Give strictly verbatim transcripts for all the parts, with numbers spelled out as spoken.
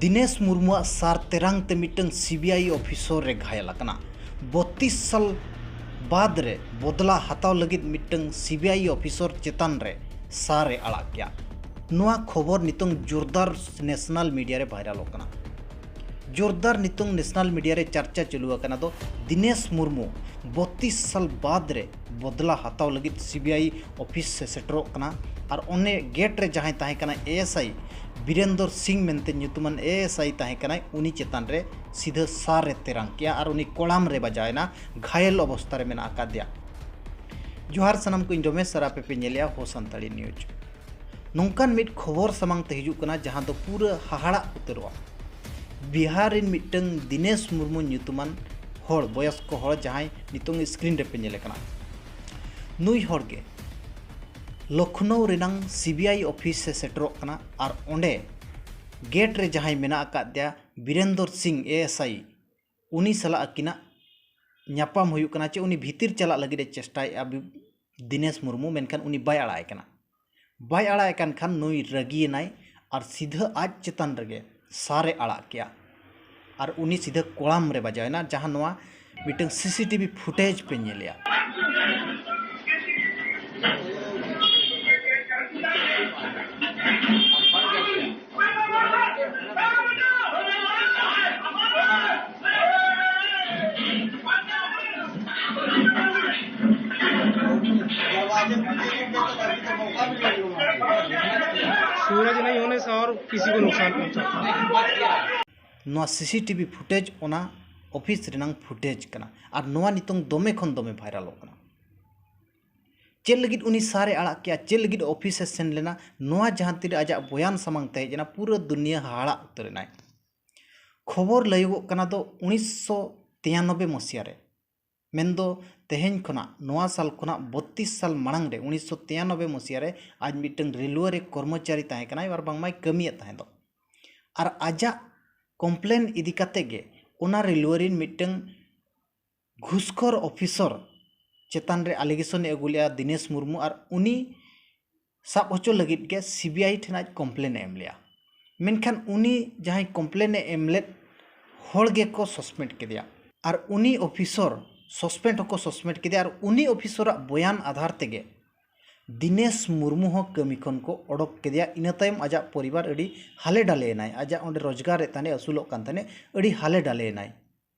ᱫᱤᱱᱮᱥ ᱢᱩᱨᱢᱩᱣᱟᱜ ᱥᱟᱨ ᱛᱮᱨᱟᱝ ᱛᱮ ᱢᱤᱫᱴᱟᱝ ᱥᱤᱵᱤᱟᱭ ᱚᱯᱷᱤᱥᱚᱨ ᱨᱮ ᱜᱷᱟᱭᱮᱞ ᱟᱠᱟᱱᱟ᱾ ᱵᱚᱛᱤᱥ ᱥᱟᱞ ᱵᱟᱫ ᱨᱮ ᱵᱚᱫᱞᱟ ᱦᱟᱛᱟᱣ ᱞᱟᱹᱜᱤᱫ ᱢᱤᱫᱴᱟᱝ ᱥᱤᱵᱤᱟᱭ ᱚᱯᱷᱤᱥᱚᱨ ᱪᱮᱛᱟᱱ ᱨᱮ ᱥᱟᱨ ᱮ ᱟᱲᱟᱜ ᱠᱮᱜᱼᱟ᱾ ᱱᱚᱣᱟ ᱠᱷᱚᱵᱚᱨ ᱱᱤᱛᱚᱝ ᱡᱳᱨᱫᱟᱨ ᱱᱮᱥᱱᱟᱞ ᱢᱤᱰᱤᱭᱟ ᱨᱮ ᱵᱷᱟᱭᱨᱟᱞᱚᱜ ᱠᱟᱱᱟ᱾ ᱡᱳᱨᱫᱟᱨ ᱱᱤᱛᱚᱝ ᱱᱮᱥᱱᱟᱞ ᱢᱤᱰᱤᱭᱟ ᱨᱮ ᱪᱟᱨᱪᱟ ᱪᱟᱹᱞᱩ ᱟᱠᱟᱱᱟ ᱫᱚ ᱫᱤᱱᱮᱥ ᱢᱩᱨᱢᱩ ᱵᱚᱛᱤᱥ ᱥᱟᱞ ᱵᱟᱫ ᱨᱮ ᱵᱚᱫᱞᱟ ᱦᱟᱛᱟᱣ ᱞᱟᱹᱜᱤᱫ ᱥᱤᱵᱤᱟᱭ ᱚᱯᱷᱤᱥ ᱮ ᱥᱮᱴᱮᱨᱚᱜ ᱠᱟᱱᱟ ᱟᱨ ᱚᱱᱮ ᱜᱮᱴ ᱨᱮ ᱡᱟᱦᱟᱸᱭ ᱛᱟᱦᱮᱸ ᱠᱟᱱᱟ ᱮᱮᱥᱟᱭ ᱵᱤᱨᱮᱱᱫᱚᱨ ᱥᱤᱝ ᱢᱮᱱᱛᱮ ᱧᱩᱛᱩᱢᱟᱱ ᱮᱮᱥᱟᱭ ᱛᱟᱦᱮᱸ ᱠᱟᱱᱟᱭ, ᱩᱱᱤ ᱪᱮᱛᱟᱱ ᱨᱮ ᱥᱤᱫᱷᱟᱹ ᱥᱟᱨ ᱮ ᱛᱮᱨᱟᱝ ᱠᱮᱜᱼᱟ ᱟᱨ ᱩᱱᱤ ᱠᱚᱲᱟᱢ ᱨᱮ ᱵᱟᱡᱟᱣ ᱮᱱᱟ, ᱜᱷᱟᱭᱮᱞ ᱚᱵᱚᱥᱛᱟ ᱨᱮ ᱢᱮᱱᱟᱜ ᱟᱠᱟᱫᱮᱭᱟ᱾ ᱡᱚᱦᱟᱨ ᱥᱟᱱᱟᱢ ᱠᱚ, ᱤᱧ ᱨᱚᱢᱮᱥ ᱟᱨ ᱟᱯᱮ ᱯᱮ ᱧᱮᱞᱮᱜᱼᱟ ᱦᱳ ᱥᱟᱱᱛᱟᱲᱤ ᱱᱤᱭᱩᱡᱽ᱾ ᱱᱚᱝᱠᱟᱱ ᱢᱤᱫ ᱠᱷᱚᱵᱚᱨ ᱥᱟᱢᱟᱝ ᱛᱮ ᱦᱤᱡᱩᱜ ᱠᱟᱱᱟ ᱡᱟᱦᱟᱸ ᱫᱚ ᱯᱩᱨᱟᱹ ᱦᱟᱦᱟᱲᱟᱜ ᱩᱛᱟᱹᱨᱚᱜᱼᱟ᱾ ᱵᱤᱦᱟᱨ ᱨᱮᱱ ᱢᱤᱫᱴᱟᱝ ᱫᱤᱱᱮᱥ ᱢᱩᱨᱢᱩ ᱧᱩᱛᱩᱢᱟᱱ ᱦᱚᱲ, ᱵᱚᱭᱚᱥᱠᱚ ᱦᱚᱲ, ᱡᱟᱦᱟᱸᱭ ᱱᱤᱛᱚᱝ ᱥᱠᱨᱤᱱ ᱨᱮᱯᱮ ᱧᱮᱞᱮ ᱠᱟᱱᱟ, ᱱᱩᱭ ᱦᱚᱲ ᱜᱮ ᱞᱚᱠᱷᱱᱳ ᱨᱮᱱᱟᱝ ᱥᱤᱵᱤᱟᱭ ᱚᱯᱷᱤᱥ ᱮ ᱥᱮᱴᱮᱨᱚᱜ ᱠᱟᱱᱟ ᱟᱨ ᱚᱸᱰᱮ ᱜᱮᱴ ᱨᱮ ᱡᱟᱦᱟᱸᱭ ᱢᱮᱱᱟᱜ ᱟᱠᱟᱫᱮᱭᱟ ᱵᱤᱨᱮᱱᱫᱚᱨ ᱥᱤᱝ ᱮᱮᱥᱟᱭ, ᱩᱱᱤ ᱥᱟᱞᱟᱜ ᱟᱹᱠᱤᱱᱟᱜ ᱧᱟᱯᱟᱢ ᱦᱩᱭᱩᱜ ᱠᱟᱱᱟ, ᱪᱮ ᱩᱱᱤ ᱵᱷᱤᱛᱤᱨ ᱪᱟᱞᱟᱜ ᱞᱟᱹᱜᱤᱫ ᱮ ᱪᱮᱥᱴᱟᱭᱮᱫᱼᱟ ᱵᱤ-, ᱫᱤᱱᱮᱥ ᱢᱩᱨᱢᱩ, ᱢᱮᱱᱠᱷᱟᱱ ᱩᱱᱤ ᱵᱟᱭ ᱟᱲᱟᱜ ᱮ ᱠᱟᱱᱟ᱾ ᱵᱟᱭ ᱟᱲᱟᱜ ᱮ ᱠᱟᱱ ᱠᱷᱟᱱ ᱱᱩᱭ ᱨᱟᱹᱜᱤᱭᱮᱱᱟᱭ ᱟᱨ ᱥᱤᱫᱷᱟᱹ ᱟᱡ ᱪᱮᱛᱟᱱ ᱨᱮᱜᱮ ᱥᱟᱨ ᱮ ᱟᱲᱟᱜ ᱠᱮᱜᱼᱟ ᱟᱨ ᱩᱱᱤ ᱥᱤᱫᱷᱟᱹ ᱠᱚᱲᱟᱢ ᱨᱮ ᱵᱟᱡᱟᱣ ᱮᱱᱟ, ᱡᱟᱦᱟᱸ ᱱᱚᱣᱟ ᱢᱤᱫᱴᱟᱝ ᱥᱤᱥᱤᱴᱤᱵᱷᱤ ᱯᱷᱩᱴᱮᱡᱽ ᱯᱮ ᱧᱮᱞᱮᱜᱼᱟ᱾ सूरज नहीं होने से और किसी को नुकसान पहुंचा। ᱱᱚᱣᱟ ᱥᱤᱥᱤᱴᱤᱵᱷᱤ ᱯᱷᱩᱴᱮᱡᱽ ᱚᱱᱟ ᱚᱯᱷᱤᱥ ᱨᱮᱱᱟᱝ ᱯᱷᱩᱴᱮᱡᱽ ᱠᱟᱱᱟ ᱟᱨ ᱱᱚᱣᱟ ᱱᱤᱛᱚᱝ ᱫᱚᱢᱮ ᱠᱷᱚᱱ ᱫᱚᱢᱮ ᱵᱷᱟᱭᱨᱟᱞᱚᱜ ᱠᱟᱱᱟ᱾ ᱪᱮᱫ ᱞᱟᱹᱜᱤᱫ ᱩᱱᱤ ᱥᱟᱨ ᱮ ᱟᱲᱟᱜ ᱠᱮᱜᱼᱟ, ᱪᱮᱫ ᱞᱟᱹᱜᱤᱫ ᱚᱯᱷᱤᱥ ᱮ ᱥᱮᱱ ᱞᱮᱱᱟ, ᱱᱚᱣᱟ ᱡᱟᱦᱟᱸ ᱛᱤᱨᱮ ᱟᱡᱟᱜ ᱵᱚᱭᱟᱱ ᱥᱟᱢᱟᱝ ᱛᱮ ᱦᱮᱡ ᱮᱱᱟ, ᱯᱩᱨᱟᱹ ᱫᱩᱱᱤᱭᱟᱹ ᱦᱟᱦᱟᱲᱟᱜ ᱩᱛᱟᱹᱨ ᱮᱱᱟᱭ᱾ ᱠᱷᱚᱵᱚᱨ ᱞᱟᱹᱭᱚᱜᱚᱜ ᱠᱟᱱᱟ ᱫᱚ ᱩᱱᱤᱥᱥᱚ ᱛᱤᱨᱟᱱᱚᱵᱵᱳᱭ ᱢᱚᱥᱤᱭᱟ ᱨᱮ, ᱢᱮᱱᱫᱚ ᱛᱮᱦᱮᱧ ᱠᱷᱚᱱᱟᱜ, ᱱᱚᱣᱟ ᱥᱟᱞ ᱠᱷᱚᱱᱟᱜ ᱵᱚᱛᱤᱥ ᱥᱟᱞ ᱢᱟᱲᱟᱝ ᱨᱮ, ᱩᱱᱤᱥᱥᱚ ᱛᱤᱨᱟᱱᱚᱵᱵᱳᱭ ᱢᱚᱥᱤᱭᱟ ᱨᱮ ᱟᱡ ᱢᱤᱫᱴᱟᱝ ᱨᱮᱞᱣᱮ ᱨᱮ ᱠᱚᱨᱢᱚᱪᱟᱨᱤ ᱛᱟᱦᱮᱸ ᱠᱟᱱᱟᱭ ᱟᱨ ᱵᱟᱝᱢᱟᱭ ᱠᱟᱹᱢᱤᱭᱮᱫ ᱛᱟᱦᱮᱸ ᱫᱚ᱾ ᱟᱨ ᱟᱡᱟᱜ ᱠᱚᱢᱯᱞᱮᱱ ᱤᱫᱤ ᱠᱟᱛᱮ ᱜᱮ ᱚᱱᱟ ᱨᱮᱞᱣᱮ ᱨᱮᱱ ᱢᱤᱫᱴᱟᱝ ᱜᱷᱩᱥᱠᱷᱳᱨ ᱚᱯᱷᱤᱥᱚᱨ ᱪᱮᱛᱟᱱ ᱨᱮ ᱟᱞᱤᱜᱮᱥᱚᱱ ᱮ ᱟᱹᱜᱩ ᱞᱮᱜᱼᱟ ᱫᱤᱱᱮᱥ ᱢᱩᱨᱢᱩ, ᱟᱨ ᱩᱱᱤ ᱥᱟᱵ ᱦᱚᱪᱚ ᱞᱟᱹᱜᱤᱫ ᱜᱮ ᱥᱤᱵᱤᱟᱭ ᱴᱷᱮᱱ ᱟᱡ ᱠᱚᱢᱯᱞᱮᱱ ᱮ ᱮᱢ ᱞᱮᱜᱼᱟ᱾ ᱢᱮᱱᱠᱷᱟᱱ ᱩᱱᱤ ᱡᱟᱦᱟᱸᱭ complain ᱮ ᱮᱢ ᱞᱮᱫ ᱦᱚᱲ ᱜᱮᱠᱚ suspend ᱠᱮᱫᱮᱭᱟ᱾ ᱟᱨ ᱩᱱᱤ officer suspend ᱦᱚᱸᱠᱚ suspend ᱠᱮᱫᱮᱭᱟ᱾ ᱟᱨ ᱩᱱᱤ officer ᱟᱜ ᱵᱚᱭᱟᱱ ᱟᱫᱷᱟᱨ ᱛᱮᱜᱮ ᱫᱤᱱᱮᱥ ᱢᱩᱨᱢᱩ ᱦᱚᱸ ᱠᱟᱹᱢᱤ ᱠᱷᱚᱱ ᱠᱚ ᱚᱰᱚᱠ ᱠᱮᱫᱮᱭᱟ᱾ ᱤᱱᱟᱹ ᱛᱟᱭᱚᱢ ᱟᱡᱟᱜ ᱯᱚᱨᱤᱵᱟᱨ ᱟᱹᱰᱤ ᱦᱟᱞᱮ ᱰᱟᱞᱮ ᱮᱱᱟᱭ᱾ ᱟᱡᱟᱜ ᱚᱸᱰᱮ ᱨᱳᱡᱽᱜᱟᱨ ᱮᱫ ᱛᱟᱦᱮᱸᱫ, ᱟᱹᱥᱩᱞᱚᱜ ᱠᱟᱱ ᱛᱟᱦᱮᱸᱫ, ᱟᱹᱰᱤ ᱦᱟᱞᱮ ᱰᱟᱞᱮ ᱮᱱᱟᱭ᱾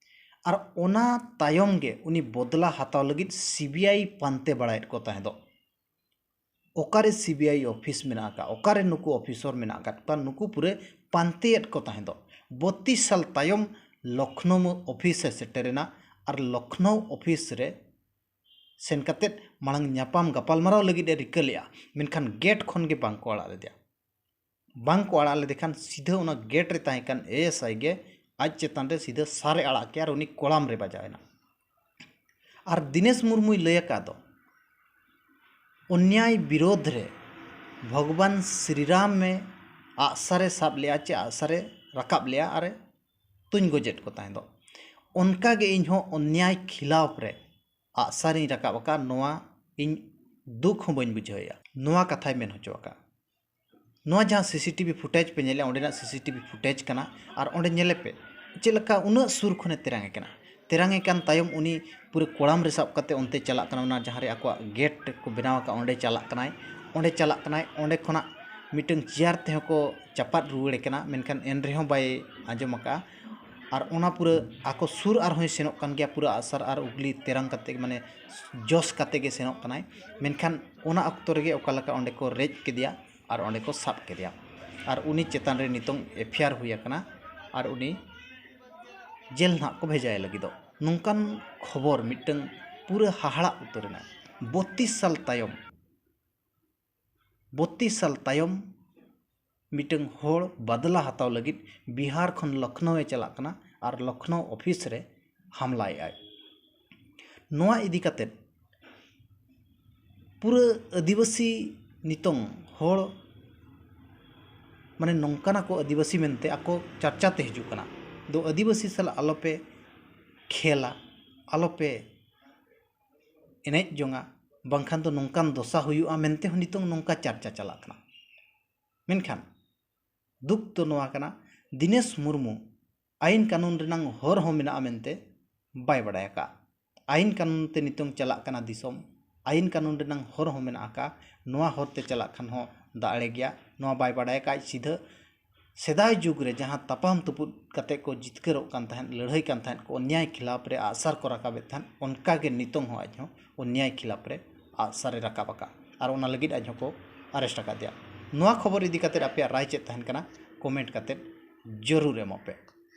ᱟᱨ ᱚᱱᱟ ᱛᱟᱭᱚᱢ ᱜᱮ ᱩᱱᱤ ᱵᱚᱫᱞᱟ ᱦᱟᱛᱟᱣ ᱞᱟᱹᱜᱤᱫ CBI ᱯᱟᱱᱛᱮ ᱵᱟᱲᱟᱭᱮᱫ ᱠᱚ ᱛᱟᱦᱮᱸᱫᱚᱜ᱾ ᱚᱠᱟᱨᱮ CBI office ᱢᱮᱱᱟᱜ ᱟᱠᱟᱫ, ᱚᱠᱟᱨᱮ ᱱᱩᱠᱩ officer ᱢᱮᱱᱟᱜ ᱟᱠᱟᱫ ᱠᱚᱣᱟ, ᱱᱩᱠᱩ ᱯᱩᱨᱟᱹ ᱯᱟᱱᱛᱮᱭᱮᱫ ᱠᱚ ᱛᱟᱦᱮᱸᱫᱚᱜ᱾ ᱵᱚᱛᱤᱥ ᱥᱟᱞ ᱛᱟᱭᱚᱢ ᱞᱚᱠᱷᱱᱚᱣ office ᱮ ᱥᱮᱴᱮᱨᱮᱱᱟ᱾ ᱟᱨ ᱞᱚᱠᱷᱱᱚᱣ office ᱨᱮ ᱥᱮᱱ ᱠᱟᱛᱮᱫ ᱢᱟᱲᱟᱝ ᱧᱟᱯᱟᱢ ᱜᱟᱯᱟᱞᱢᱟᱨᱟᱣ ᱞᱟᱹᱜᱤᱫ ᱮ ᱨᱤᱠᱟᱹ ᱞᱮᱫᱼᱟ, ᱢᱮᱱᱠᱷᱟᱱ gate ᱠᱷᱚᱱ ᱜᱮ ᱵᱟᱝ ᱠᱚ ᱟᱲᱟᱜ ᱞᱮᱫᱮᱭᱟ᱾ ᱵᱟᱝ ᱠᱚ ᱟᱲᱟᱜ ᱞᱮᱫᱮ ᱠᱷᱟᱱ ᱥᱤᱫᱷᱟᱹ ᱚᱱᱟ gate ᱨᱮ ᱛᱟᱦᱮᱸ ᱠᱟᱱ ASI ᱜᱮ ᱟᱡ ᱪᱮᱛᱟᱱ ᱨᱮ ᱥᱤᱫᱷᱟᱹ ᱥᱟᱨ ᱮ ᱟᱲᱟᱜ ᱠᱮᱫᱼᱟ ᱟᱨ ᱩᱱᱤ ᱠᱚᱲᱟᱢ ᱨᱮ ᱵᱟᱡᱟᱣ ᱮᱱᱟ᱾ ᱟᱨ ᱫᱤᱱᱮᱥ ᱢᱩᱨᱢᱩᱭ ᱞᱟᱹᱭ ᱟᱠᱟᱫ ᱫᱚ, ᱚᱱᱱᱭᱟᱭ ᱵᱤᱨᱳᱫᱷ ᱨᱮ ᱵᱷᱚᱜᱽᱵᱟᱱ ᱥᱨᱤᱨᱟᱢ ᱮ ᱟᱜᱼᱥᱟᱨᱮ ᱥᱟᱵ ᱞᱮᱫᱼᱟ ᱪᱮ ᱟᱜᱼᱥᱟᱨᱮ ᱨᱟᱠᱟᱵ ᱞᱮᱫᱼᱟ ᱟᱨᱮ ᱛᱩᱧ ᱜᱚᱡᱮᱫ ᱠᱚ ᱛᱟᱦᱮᱸ ᱫᱚ, ᱚᱱᱠᱟ ᱜᱮ ᱤᱧ ᱦᱚᱸ ᱚᱱᱱᱭᱟᱭ ᱠᱷᱤᱞᱟᱯ ᱨᱮ ᱟᱜᱼᱥᱟᱨᱤᱧ ᱨᱟᱠᱟᱵ ᱟᱠᱟᱫ, ᱱᱚᱣᱟ ᱤᱧ ᱫᱩᱠ ᱦᱚᱸ ᱵᱟᱹᱧ ᱵᱩᱡᱷᱟᱹᱣᱮᱫᱼᱟ᱾ ᱱᱚᱣᱟ ᱠᱟᱛᱷᱟᱭ ᱢᱮᱱ ᱦᱚᱪᱚ ᱟᱠᱟᱫ᱾ ᱱᱚᱣᱟ ᱡᱟᱦᱟᱸ CCTV footage ᱯᱮ ᱧᱮᱞᱮᱫᱼᱟ, ᱚᱸᱰᱮᱱᱟᱜ CCTV footage ᱠᱟᱱᱟ᱾ ᱟᱨ ᱚᱸᱰᱮ ᱧᱮᱞᱮ ᱯᱮ, ᱪᱮᱫ ᱞᱮᱠᱟ ᱩᱱᱟᱹᱜ ᱥᱩᱨ ᱠᱷᱚᱱᱮ ᱛᱮᱨᱟᱝ ᱮ ᱠᱟᱱᱟ᱾ ᱛᱮᱨᱟᱝ ᱮ ᱠᱟᱱ ᱛᱟᱭᱚᱢ ᱩᱱᱤ ᱯᱩᱨᱟᱹ ᱠᱚᱲᱟᱢ ᱨᱮ ᱥᱟᱵ ᱠᱟᱛᱮ ᱚᱱᱛᱮ ᱪᱟᱞᱟᱜ ᱠᱟᱱᱟ, ᱚᱱᱟ ᱡᱟᱦᱟᱸ ᱨᱮ ᱟᱠᱚᱣᱟᱜ gate ᱠᱚ ᱵᱮᱱᱟᱣ ᱟᱠᱟᱫ, ᱚᱸᱰᱮ ᱪᱟᱞᱟᱜ ᱠᱟᱱᱟᱭ᱾ ᱚᱸᱰᱮ ᱪᱟᱞᱟᱜ ᱠᱟᱱᱟᱭ, ᱚᱸᱰᱮ ᱠᱷᱚᱱᱟᱜ ᱢᱤᱫᱴᱟᱝ chair ᱛᱮᱦᱚᱸ ᱠᱚ ᱪᱟᱯᱟᱫ ᱨᱩᱣᱟᱹᱲᱮ ᱠᱟᱱᱟ, ᱢᱮᱱᱠᱷᱟᱱ ᱮᱱ ᱨᱮᱦᱚᱸ ᱵᱟᱭ ᱟᱸᱡᱚᱢ ᱟᱠᱟᱫᱼᱟ᱾ ᱟᱨ ᱚᱱᱟ ᱯᱩᱨᱟᱹ ᱟᱠᱚ ᱥᱩᱨ ᱟᱨᱦᱚᱸᱭ ᱥᱮᱱᱚᱜ ᱠᱟᱱ ᱜᱮᱭᱟ, ᱯᱩᱨᱟᱹ ᱟᱜᱼᱥᱟᱨ ᱟᱨ ᱩᱜᱽᱞᱤ ᱛᱮᱨᱟᱝ ᱠᱟᱛᱮ, ᱢᱟᱱᱮ ᱡᱚᱥ ᱠᱟᱛᱮ ᱜᱮ ᱥᱮᱱᱚᱜ ᱠᱟᱱᱟᱭ᱾ ᱢᱮᱱᱠᱷᱟᱱ ᱚᱱᱟ ᱚᱠᱛᱚ ᱨᱮᱜᱮ ᱚᱠᱟ ᱞᱮᱠᱟ ᱚᱸᱰᱮ ᱠᱚ ᱨᱮᱡ ᱠᱮᱫᱮᱭᱟ ᱟᱨ ᱚᱸᱰᱮ ᱠᱚ ᱥᱟᱵ ᱠᱮᱫᱮᱭᱟ᱾ ᱟᱨ ᱩᱱᱤ ᱪᱮᱛᱟᱱ ᱨᱮ ᱱᱤᱛᱚᱝ FIR ᱦᱩᱭ ᱟᱠᱟᱱᱟ ᱟᱨ ᱩᱱᱤ ᱡᱮᱞ ᱱᱟᱦᱟᱜ ᱠᱚ ᱵᱷᱮᱡᱟᱭ ᱞᱟᱹᱜᱤᱫᱚᱜ᱾ ᱱᱚᱝᱠᱟᱱ ᱠᱷᱚᱵᱚᱨ ᱢᱤᱫᱴᱟᱝ ᱯᱩᱨᱟᱹ ᱦᱟᱦᱟᱲᱟᱜ ᱩᱛᱟᱹᱨ ᱮᱱᱟ᱾ ᱵᱚᱛᱤᱥ ᱥᱟᱞ ᱛᱟᱭᱚᱢ, ᱵᱚᱛᱤᱥ ᱥᱟᱞ ᱛᱟᱭᱚᱢ ᱢᱤᱫᱴᱟᱝ ᱦᱚᱲ ᱵᱟᱫᱞᱟ ᱦᱟᱛᱟᱣ ᱞᱟᱹᱜᱤᱫ ᱵᱤᱦᱟᱨ ᱠᱷᱚᱱ ᱞᱚᱠᱷᱱᱚᱣ ᱮ ᱪᱟᱞᱟᱜ ᱠᱟᱱᱟ ᱟᱨ ᱞᱚᱠᱷᱱᱚᱣ office ᱨᱮ ᱦᱟᱢᱞᱟᱭᱮᱫ ᱟᱭ᱾ ᱱᱚᱣᱟ ᱤᱫᱤ ᱠᱟᱛᱮᱫ ᱯᱩᱨᱟᱹ ᱟᱹᱫᱤᱵᱟᱹᱥᱤ ᱱᱤᱛᱚᱝ ᱦᱚᱲ, ᱢᱟᱱᱮ, ᱱᱚᱝᱠᱟᱱᱟ ᱠᱚ ᱟᱹᱫᱤᱵᱟᱹᱥᱤ ᱢᱮᱱᱛᱮ ᱟᱠᱚ ᱪᱟᱨᱪᱟ ᱛᱮ ᱦᱤᱡᱩᱜ ᱠᱟᱱᱟ᱾ ᱫᱚ ᱟᱹᱫᱤᱵᱟᱹᱥᱤ ᱥᱟᱞᱟᱜ ᱟᱞᱚᱯᱮ ᱠᱷᱮᱞᱟ, ᱟᱞᱚᱯᱮ ᱮᱱᱮᱡ ᱡᱚᱝᱟ, ᱵᱟᱝᱠᱷᱟᱱ ᱫᱚ ᱱᱚᱝᱠᱟᱱ ᱫᱚᱥᱟ ᱦᱩᱭᱩᱜᱼᱟ ᱢᱮᱱᱛᱮ ᱦᱚᱸ ᱱᱤᱛᱚᱝ ᱱᱚᱝᱠᱟ ᱪᱟᱨᱪᱟ ᱪᱟᱞᱟᱜ ᱠᱟᱱᱟ᱾ ᱢᱮᱱᱠᱷᱟᱱ ᱫᱩᱠ ᱫᱚ ᱱᱚᱣᱟ ᱠᱟᱱᱟ, ᱫᱤᱱᱮᱥ ᱢᱩᱨᱢᱩ ᱟᱭᱤᱱ ᱠᱟᱹᱱᱩᱱ ᱨᱮᱱᱟᱝ ᱦᱚᱨ ᱦᱚᱸ ᱢᱮᱱᱟᱜᱼᱟ ᱢᱮᱱᱛᱮ ᱵᱟᱭ ᱵᱟᱰᱟᱭ ᱟᱠᱟᱫ᱾ ᱟᱭᱤᱱ ᱠᱟᱹᱱᱩᱱ ᱛᱮ ᱱᱤᱛᱚᱝ ᱪᱟᱞᱟᱜ ᱠᱟᱱᱟ ᱫᱤᱥᱚᱢ, ᱟᱭᱤᱱ ᱠᱟᱹᱱᱩᱱ ᱨᱮᱱᱟᱝ ᱦᱚᱨ ᱦᱚᱸ ᱢᱮᱱᱟᱜ ᱟᱠᱟᱫ, ᱱᱚᱣᱟ ᱦᱚᱨ ᱛᱮ ᱪᱟᱞᱟᱜ ᱠᱷᱟᱱ ᱦᱚᱸ ᱫᱟᱲᱮ ᱜᱮᱭᱟ᱾ ᱱᱚᱣᱟ ᱵᱟᱭ ᱵᱟᱰᱟᱭ ᱟᱠᱟᱫ ᱥᱤᱫᱷᱟᱹ ᱥᱮᱫᱟᱭ ᱡᱩᱜᱽ ᱨᱮ ᱡᱟᱦᱟᱸ ᱛᱟᱯᱟᱢ ᱛᱩᱯᱩᱫ ᱠᱟᱛᱮ ᱠᱚ ᱡᱤᱛᱠᱟᱹᱨᱚᱜ ᱠᱟᱱ ᱛᱟᱦᱮᱸᱫ, ᱞᱟᱹᱲᱦᱟᱹᱭ ᱠᱟᱱ ᱛᱟᱦᱮᱸᱫ ᱠᱚ, ᱚᱱᱭᱟᱭ ᱠᱷᱤᱞᱟᱯ ᱨᱮ ᱟᱜᱼᱥᱟᱨ ᱠᱚ ᱨᱟᱠᱟᱵᱮᱫ ᱛᱟᱦᱮᱸᱫ, ᱚᱱᱠᱟ ᱜᱮ ᱱᱤᱛᱚᱝ ᱦᱚᱸ ᱟᱡ ᱦᱚᱸ ᱚᱱᱭᱟᱭ ᱠᱷᱤᱞᱟᱯ ᱨᱮ ᱟᱜᱼᱥᱟᱨᱮ ᱨᱟᱠᱟᱵ ᱟᱠᱟᱫ ᱟᱨ ᱚᱱᱟ ᱞᱟᱹᱜᱤᱫ ᱟᱡ ᱦᱚᱸᱠᱚ ᱟᱨᱮᱥᱴ ᱟᱠᱟᱫᱮᱭᱟ᱾ ᱱᱚᱣᱟ ᱠᱷᱚᱵᱚᱨ ᱤᱫᱤ ᱠᱟᱛᱮ ᱟᱯᱮᱭᱟᱜ ᱨᱟᱭ ᱪᱮᱫ ᱛᱟᱦᱮᱱ ᱠᱟᱱᱟ, ᱠᱚᱢᱮᱱᱴ ᱠᱟᱛᱮ ᱡᱟᱹᱨᱩᱲ ᱮᱢᱚᱜ ᱯᱮ᱾